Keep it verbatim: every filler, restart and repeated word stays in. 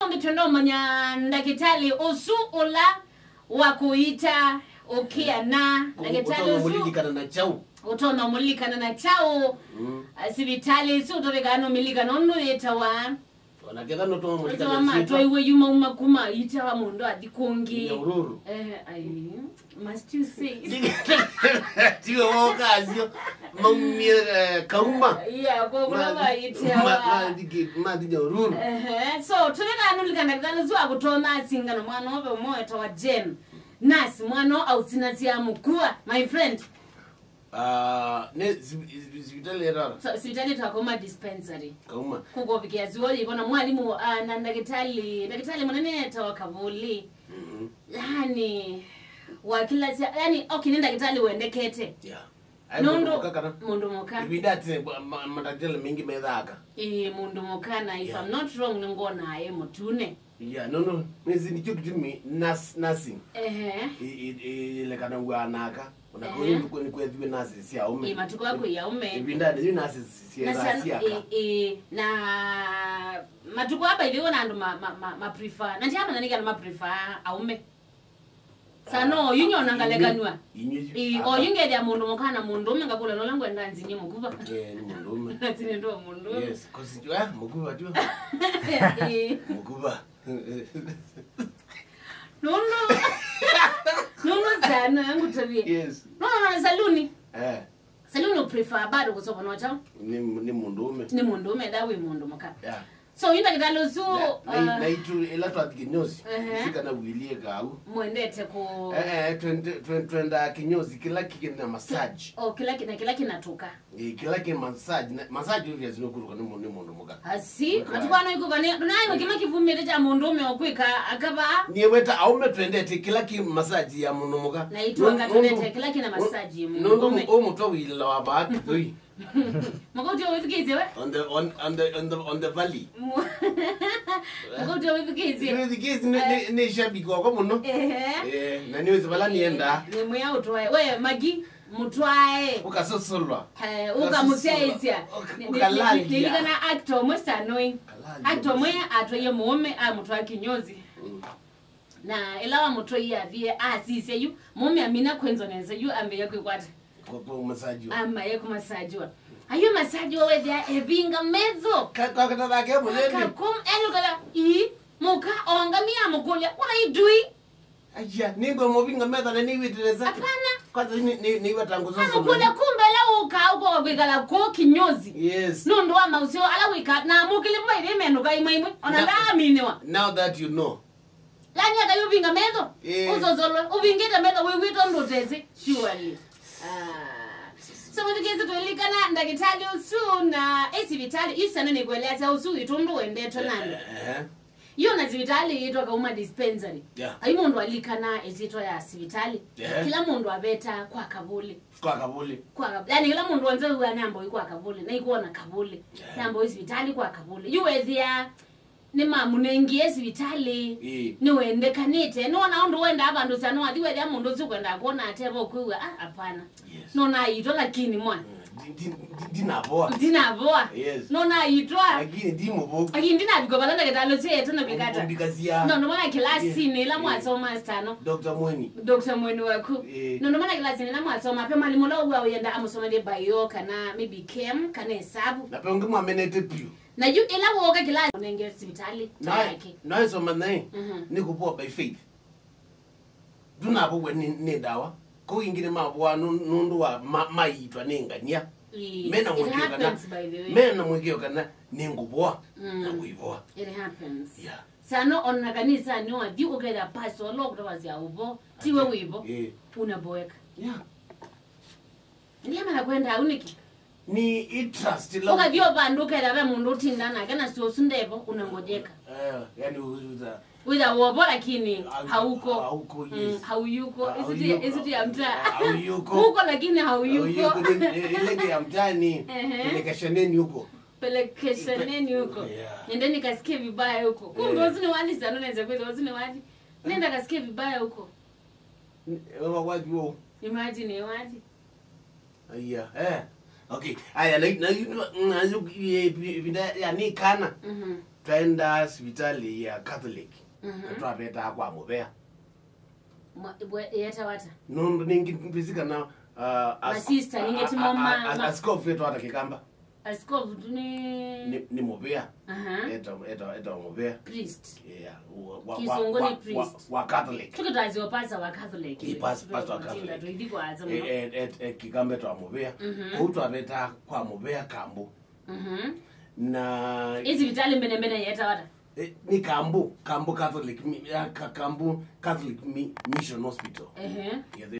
Nĩtwenda ũmanya ndakĩtalĩ ũsu ũla wa kũita ũkĩa na ndakĩtalĩ ũsu ũtonya ũmũlilikana na kyaũ? Ũtonya ũmũlilikana na kyaũ? Mm. Ah, sivitalĩ ĩsu ũtavĩkaa nũmĩlikana ũndũ yĩtawa. Ona ketha nũtonya ũmũlilikana ĩtawa na syĩtwa. Matwaiwe yu mauma kuma itawa mũndũ athi kũngĩ. Nyahururu. Eh, ai, must you say? Tiwe woka asio. Maumie, eh, Kauma. Yeah, kwa kuna ma-, maite ma-, wa. Ma-, digi-, mathi Nyahururu. Ehe. So, tũvĩkaa nũlikana ndakĩtalĩ ũsu wa kũtonya asinga na mwana ũve ũmwe wetawa Jen. Nasi mwana ũũ ausinasya mũkua, my friend. Ah, ne, si-, si-, sivitali ya tara? So, sivitali twa Kauma dispensary. Kauma. Kukovikia zuo yivona mwalimu, ah, na ndakĩtalĩ, ndakĩtalĩ mũnene etawa Kavuli. Mhm. Yani, wa kila sia-, yani, okay, nĩ ndakĩtalĩ wendekete. Yeah. Ai, nũndũ mũndũ mũka kana? Mũndũ mũka. Ivinda ati, ma-, ma-, mandakĩtalĩ maingĩ methaa aka. Ĩĩ, mũndũ mũka, na if, yeah, I'm not wrong, nĩngona aĩ mũtune. Yeah, no, no. Nĩsĩ nĩkyo kĩtumi nurse-, nursing. Ehe. Ĩ-, ĩ-, ĩlekanaw'a na aka. Ona kũu, ehe, nĩ kwethiwe nurses sya aũme. Ĩ, matukũ akwĩ ya aũme. Ivindanĩ yu nurses na syethaa sya, sya aka. Ĩ, ĩ, na matukũ aa, by the way, ona andũ ma, ma, ma, ma prefer. Na ndiamanya nĩkĩ andũ ma prefer aũme. Sana, ah, oyu nyona ngalekanw'a. Inyu, inyu, ĩĩ, aka. Oyu ngethĩa mũndũ mũka na mũndũũme ngakũlana ũla ngwenda nzinie mũkuva. Eh, nĩ mũndũũme. Nzinie ndo mũndũũme. Yes, 'cause, eh, mũkuva tu. Ĩĩ. Mũkuva. Nũndũ, nũndũ sana ngũtavie. Yes. Nũndũ na saluni. Eh. Saluni ũprefer bado kũsovwa no kyaũ? Nĩ, nĩ mũndũũme. Nĩ mũndũũme, ethĩwa wĩ mũndũ mũka. Yeah. So, yu ndakĩtalĩ ũsu, na, na, uh, na itu ĩla twathi kĩnyosi, ehe, sikana wilie kau. Mwendete kũ- Eh, eh, twende-, twen-, twendaa kĩnyosi kĩla kĩna massage. Oh, kĩla kĩna, kĩla kĩnatũka. Eh, kĩla kĩ massage, na, massage obviously nũkũtũka nĩ mũ-, nĩ mũndũ mũka. Asi, matukũ ano ikuva nĩ, ndũnaĩwe kĩma kĩvumĩte kya mũndũũme ũkwĩka akava. Niĩ weta aũme twendete kĩla kĩ massage ya mũndũ mũka. Na itwanga nũndũ twendete kĩla kĩna massage ya mũndũũme. Nũndũ ũ mũtwe wĩlĩla wa vaa kĩthũi. Mũkauti ũwĩthukĩĩsye we? On the, on, on the, on the, on the valley. Mu-, mũkauti ũwĩthukĩĩsye? Nĩwĩthukĩĩsye, nĩ, nĩ, nĩ shabiki wakwa mũno. Ehe. Eh, na nĩwĩsĩ vala nĩendaa. Nĩ mwĩa ũtwae. We, Magi, mũtwae. Ũkasosolwa. Eh, ũkamũsyaĩĩsya. Ũkasosolwa. Ũka-, nĩ, nĩ, ũkalalya. Nĩ, nĩlikana actor ũmwe Star Noi. Kalalya. Actor ũmwe atwaie mũũme, amũtwaa kĩnyosi. Mm. Na ĩla wamũtwaie athie, asisya yu, mũũme amina kwenzonenza yu, ambĩĩa kwĩkwata. Kwa, kwa massage. Amaye kũmasajiwa. Ayo masajiwa wethĩa evinga metho. Ka, ka, kata thake mũnene. Akakom-, yani ũkala, ii, mũka, ongamia amũkũlya, "What are you doing?" Aja, nĩngwe mũvinga metho na nĩwĩtĩlesa. Hapana. Kwanza nĩ, nĩ, nĩwata ngũsoso. Amũkũlya, kumbe ĩla ũka, ũka kwĩkala kũ kinyozi. Yes. Nũndũ wa mausio ala wĩka, na mũkĩlĩ mwa ĩthĩ menũka imwe imwe. Ona ndaaminĩwa. Now that you know. Lani akayuvinga metho. Eh. Uzosolwe. Uvingite metho, wĩw'ĩte ũndũ ũtesĩ. Surely. Ah. So, mũthukĩĩsye, tũlilikana ndakĩtalĩ ũsu na ĩ sivitalĩ, yu sana nĩkũeleasya ũsu witũ ũndũ wendetwe nani. Eh, eh. Yu na sivitalĩ yĩtwa Kauma Dispensary. Yeah. Ai mũndũ alikana ĩsyĩtwa ya sivitalĩ. Yeah. Kĩla mũndũ aveta kwa Kavuli. Kwa Kavuli. Kwa Kav-, yani, kĩla mũndũ wonze wĩw'aa namba ũi kwa Kavuli, na ikuona Kavuli. Yeah. Namba ũi sivitalĩ kwa Kavuli. Yu wethĩa nĩmamũnengie sivitalĩ, ĩĩ, nĩwendekanĩte. Nĩwona ũndũ wendaa vandũ sana, wathi wethĩa mũndũ ũsu ũkwendaa kwona ateva ũkwĩw'a, ah, hapana. Yes. Nona aitwa lakini mwa. Mm, ndi-, ndi-, ndi-, ndinavoa. Ndinavoa. Yes. Nona aitwa. Lakini ndi mũvoku. Lakini ndinavika vala ndakĩtalĩ ũsu yetu na vikata. Ũmbikasya. No, ndomana kilasini ĩla, ĩĩ, mwasoma sana. Doctor Mweni. Doctor Mweni waku. Ĩĩ. No, ndomana kilasini ĩla mwasoma. Pe mwalimu ũla ũw'a ũyenda amũsomethie bio kana maybe chem kana hesabu. Na pe ũngĩ mwamenete piũ. Na yu ĩla wooka kĩla ũnenge sivitalĩ. Na, yake. Na ĩsoma naĩ, mhm, nĩ kũvoa by faith. Ndũnavowe nĩ, nĩ ndawa. Kũu ingĩ nĩ mavoa nũ-, nũndũ wa ma-, maitwa nĩ ngania. Ĩĩ, mena mwĩkĩo kana, it happens, by the way. Mena mwĩkĩo kana nĩ ngũvoa, mm, na kũivoa. It happens. Yeah. Sana ona kanisanĩ wathi ũkethĩa pastor ũla ũkũtavasya ũvo, tiwe, yeah, wĩvo, yeah, unaboeka. Yeah. Ndiamanya kwenda au nĩkĩ? Ni i trust ila. Ũkathi o vandũ ũkethĩa ve mũndũ ũtinda nake na sio ũsu ndevo, unangojeka. Eh, yani uza. Wĩtha wovo lakini hauko. Hauko, mm, yes. Hauyuko. Isuti, hauyuko, isuti ya mtaa. Hauyuko. Huko lakini hauyuko. Hauyuko, ni, ni, ile ya mtaani. Ehe. Pelekeshaneni huko. Pelekeshaneni huko. Yeah. Nende nikasikie vibaya huko. Kumbe, yeah, ũsu nĩ wathi sana, unaweza kwenda, ũsu nĩ wathi. Nenda kasikie vibaya huko. Ni, wa-, wathi wo. Imagine, wathi. Aya, eh. Okay. Aya, na, na, na, na, ivinda ya nĩ kana. Mhm. Twaendaa sivitalĩ ya Catholic, mhm, na twavetaa kwa mũvea. Mwa- bwe- yetawa ata? Nũndũ nĩngĩ ndwĩsĩ kana, uh, as- Masista, nĩngĩ ti mo ma- a- a- ma- askovu etawa ata Kĩkamba? Askovu tu nĩ nĩ, nĩ mũvea. Aha. Eta, eta, eta mũvea. Priest. Yeah, wa, wa, Kĩsũngũ wa, nĩ wa, priest. Wa Catholic. Tũkĩtazio pastor wa Catholic. Ĩ, pas- pastor wa Catholic. Tũithi kwa aza mũno. Eh, eh, eh, eh, Kĩkamba etawa mũvea. Mhm. Kũu twavetaa kwa mũvea Kambũ. Mhm. Na ĩ sivitalĩ mbene mbene yetawa ata? Eh, nĩ Kambũ, Kambũ Catholic, mi- ya Ka- Kambũ Catholic Mi- Mission Hospital. Ehe. Yeah,